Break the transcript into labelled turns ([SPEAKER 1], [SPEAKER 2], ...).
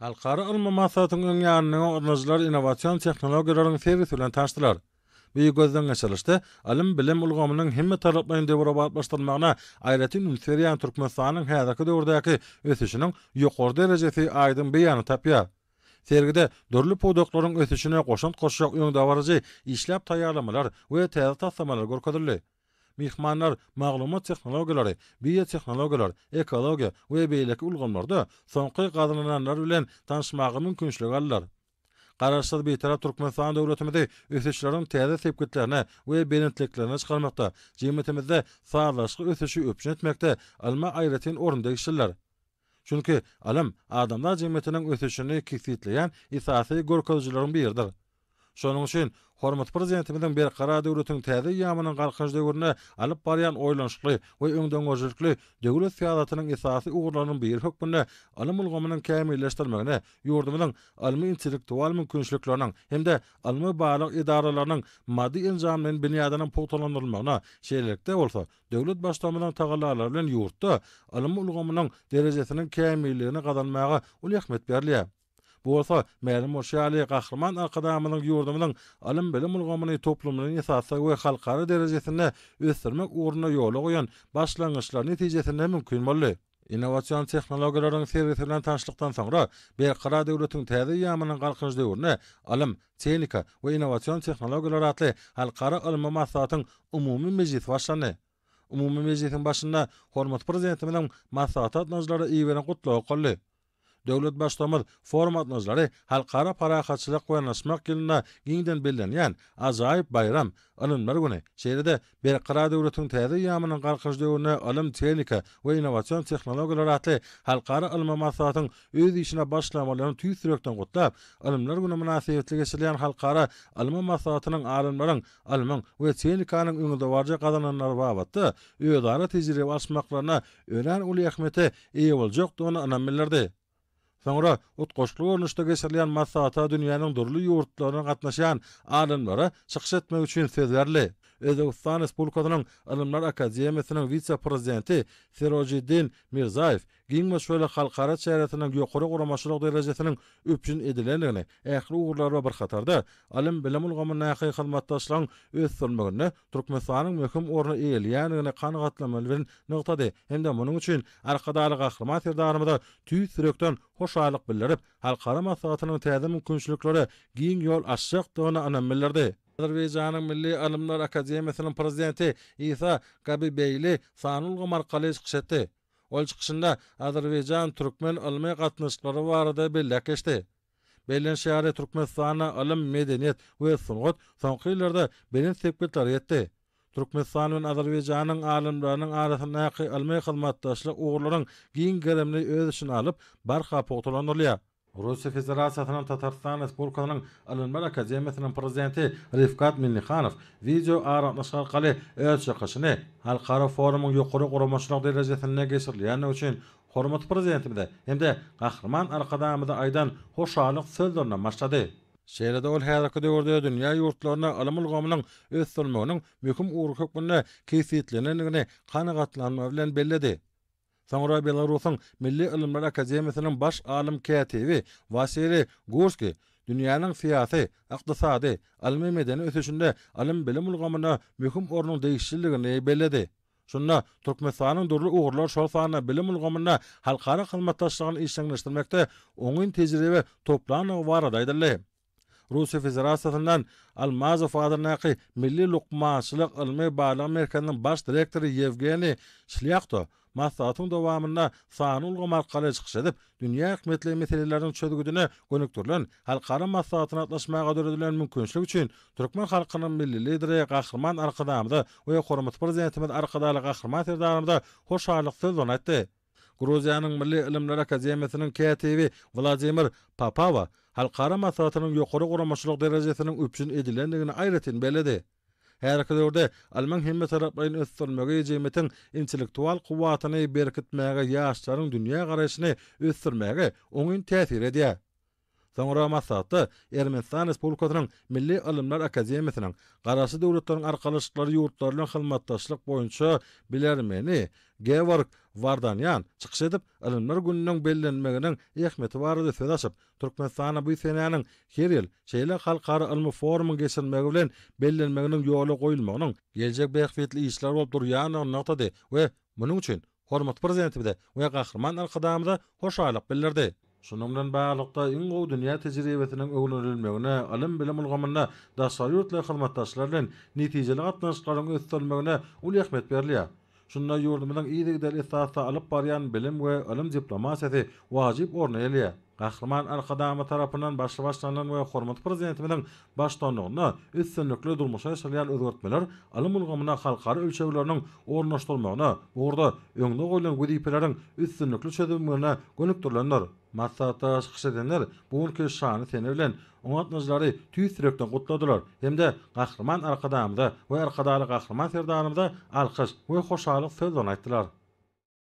[SPEAKER 1] Halkara ylmy maslahatyň öň ýanynda gatnaşyjylar innowasion tehnologiýalaryň sergisi bilen tanyşdylar. Bu gözden geçirilişde ylym-bilim ulgamynyň hemmetaraplaýyn döwrebaplaşdyrylmagyna aýratyn üns berýän Türkmenistanyň häzirki döwürdäki ösüşiniň ýokary derejesi aýdyň beýanyny tapýar. Sergide dürli pudaklaryň ösüşine goşant goşjak öňdebaryjy işläp taýýarlamalar we täze taslamalar görkezildi. Myhmanlar maglumat tehnologiýalary, biotehnologiýalar, ekologiýa we beýleki ulgamlarda soňky gazanylanlar bilen tanyşmaga mümkinçilik aldylar. Garaşsyz Bitarap Türkmenistan döwletimizi ösüşleriň täze sepgitlerine we belentliklerine çykarmakda, jemgyýetimizde sazlaşykly ösüşi üpjün etmekde ylma aýratyn orun degişlidir. Çünki ylym adamzat jemgyýetiniň ösüşini kesgitleýän esasy görkezijileriň biridir. Şonuň üçin hormatly Prezidentimiziň Berkarar döwletiň täze eýýamynyň Galkynyş döwründe alyp barýan oýlanyşykly we öňdengörüjilikli döwlet syýasatynyň esasy ugurlarynyň biri hökmünde ylym ulgamynyň kämilleşdirilmegine, ýurdumyzyň ylmy-intellektual mümkinçilikleriniň hem-de ylmy-barlag edaralarynyň maddy-enjamlaýyn binýadynyň pugtalandyrylmagyna, şeýlelikde bolsa, Döwlet Baştutanymyzyň tagallalary bilen ýurtda ylym ulgamynyň derejesiniň kämilligini gazanmaga uly ähmiýet berilýär. Bu bolsa, mälim bolşy ýaly, Gahryman Arkadagymyzyň ýurdumyzyň ylym-bilim ulgamyny toplumlaýyn esasda we halkara derejesinde ösdürmek ugrunda ýola goýan başlangyçlary netijesinde mümkin boldy. Innowasion tehnologiýalaryň sergisi bilen tanyşlykdan soňra, Berkarar döwletiň täze eýýamynyň Galkynyş döwründe ylym, tehnika we innowasion tehnologiýalar atly halkara ylmy maslahatyň umumy mejlisi başlandy. Umumy mejlisiň başynda hormatly Prezidentimiziň maslahata gatnaşyjylara iberen Gutlagy okaldy. Döwlet Baştutanymyz forum gatnaşyjylary Halkara parahatçylyk we ynanyşmak ýylynda giňden bellenýän ajaýyp baýram, Ylymlar güni, şeýle-de Berkarar döwletiň täze eýýamynyň Galkynyş döwründe ylym, tehnika we innowasion tehnologiýalar atly halkara ylmy maslahatyň öz işine başlamalaryny tüýs ýürekden gutlap, Ylymlar güni mynasybetli geçirilýän halkara ylmy maslahatynyň alymlaryň ylmyň we tehnikanyň öňdebaryjy gazananlary babatda özara tejribe alyşmaklaryna örän uly ähmiýete eýe boljakdygyna ynam bildirdi. Soňra utgaşykly görnüşde geçirilýän maslahata dünýäniň dürli ýurtlaryndan gatnaşýan alymlara çykyş etmek üçin söz berildi. Özbegistan Respublikasynyň Ylymlar akademiýasynyň wise-prezidenti Sirojiddin Mirzaýew giň möçberli halkara çäresiniň ýokary guramaçylyk derejesiniň üpjün edilendigini, ähli ugurlar bilen bir hatarda, ylym-bilim ulgamyndaky hyzmatdaşlygyň ösdürilmeginde Türkmenistanyň möhüm orny eýeleýändigini kanagatlanma bilen nygtady hem-de munuň üçin Arkadagly Gahryman Serdarymyza tüýs ýürekden hoşallyk bildirip, halkara maslahatynyň täze mümkinçiliklere giň ýol açjakdygyna ynam bildirdi. Azerbaýjanyň Milli Ylymlar akademiýasynyň prezidenti Isa Gabibeýli sanly ulgam arkaly çykyş etdi. Ol çykyşynda azerbaýjan-türkmen ylmy gatnaşyklary barada belläp geçdi. Bellenişi ýaly, Türkmenistanda ylym, medeniýet we sungat soňky ýyllarda belent sepgitlere ýetdi. Türkmenistan bilen Azerbaýjanyň alymlarynyň arasyndaky ylmy hyzmatdaşlyk ugurlaryň giň gerimini öz içine alyp, barha pugtalandyrylýar. Russiýa Federasiýasynyň Tatarystan Respublikasynyň Ylymlar akademiýasynyň prezidenti Rifkat Minnihanow wideo aragatnaşyk arkaly öz çykyşyny halkara forumyň ýokary guramaçylyk derejesinde geçirilýändigi üçin hormatly Prezidentimize hem-de Gahryman Arkadagymyza aýdan hoşallyk sözlerinden başlady. Şeýle-de ol häzirki döwürde dünýä ýurtlarynda ylym ulgamynyň ösdürilmeginiň möhüm ugry hökmünde kesgitlenendigini kanagatlanma bilen belledi. Soňra Belarusyň Milli ylymlar akademiýasynyň baş alym kätibi Wasiliý Gurskiý dünýäniň syýasy, ykdysady, ylmy-medeni ösüşinde ylym-bilim ulgamyna möhüm ornuň degişliligini belledi. Şunda Türkmenistanyň dürli ugurlar, şol sanda bilim ulgamynda halkara hyzmatdaşlygyny işjeňleşdirmekde oňyn tejribe toplandygy barada aýdyldy. Russiýa Federasiýasyndan Almazow adyndaky Milli lukmançylyk ylmy-barlag merkeziniň baş direktory Ýewgeniý Şlýahto maslahatyň dowamynda sanly ulgam arkaly çykyş edip, dünýä ähmiýetli meseleleriň çözgüdine gönükdirilen halkara maslahatyna gatnaşmaga döredilen mümkinçilik üçin türkmen halkynyň Milli Lideri Gahryman Arkadagymyza we hormatly Prezidentimiz Arkadagly Gahryman Serdarymyza hoşallyk sözlerini aýtdy. Gruziýanyň Milli ylymlar akademiýasynyň kätibi Wladimir Papawa halkara maslahatynyň ýokary guramaçylyk derejesiniň üpjün edilendigini aýratyn belledi. Häzirki döwürde ylmyň hemmetaraplaýyn ösdürilmegi jemgyýetiň intellektual kuwwatyny berkitmäge, ýaşlaryň dünýä garaýşyny ösdürmäge oňyn täsir edýär. Soňra maslahatda Ermenistan Respublikasynyň Milli ylymlar akademiýasynyň Garaşsyz Döwletleriň Arkalaşyklary ýurtlary bilen hyzmatdaşlyk boýunça bilermeni Geworg Wardanýan çykyş edip, Ylymlar gününiň bellenmeginiň ähmiýeti barada söz açyp, Türkmenistanda bu senäniň her ýyl şeýle halkara ylmy forumyň geçirilmegi bilen bellenmeginiň ýola goýulmagynyň geljek bähbitli işler bolup durýandygyny nygtady we munuň üçin hormatly Prezidentimize we Gahryman Arkadagymyza hoşallyk bildirdi. Şunuň bilen baglylykda, iň gowy dünýä tejribesiniň öwrenilmegine, ylym-bilim ulgamynda daşary ýurtly hyzmatdaşlar bilen netijeli gatnaşyklaryň ösdürilmegine uly ähmiýet berilýär. Şunda ýurdumyzyň yzygiderli esasda alyp barýan bilim we ylym diplomatiýasy wajyp orny eýeleýär. Gahryman Arkadagymyz tarapyndan başy başlanylan we hormatly Prezidentimiziň baştutanlygynda üstünlikli durmuşa geçirilýän özgertmeler ylym ulgamyna halkara ölçegleriniň ornaşdyrylmagyna, bu ugurda öňde goýlan wezipeleriň üstünlikli çözülmegine gönükdirilendir. Maslahatda çykyş edenler bu günki şanly sene bilen oňa gatnaşyjylary tüýs ýürekden gutladylar hem-de Gahryman Arkadagymyza we Arkadagly Gahryman Serdarymyza alkyş we hoşallyk sözlerini aýtdylar.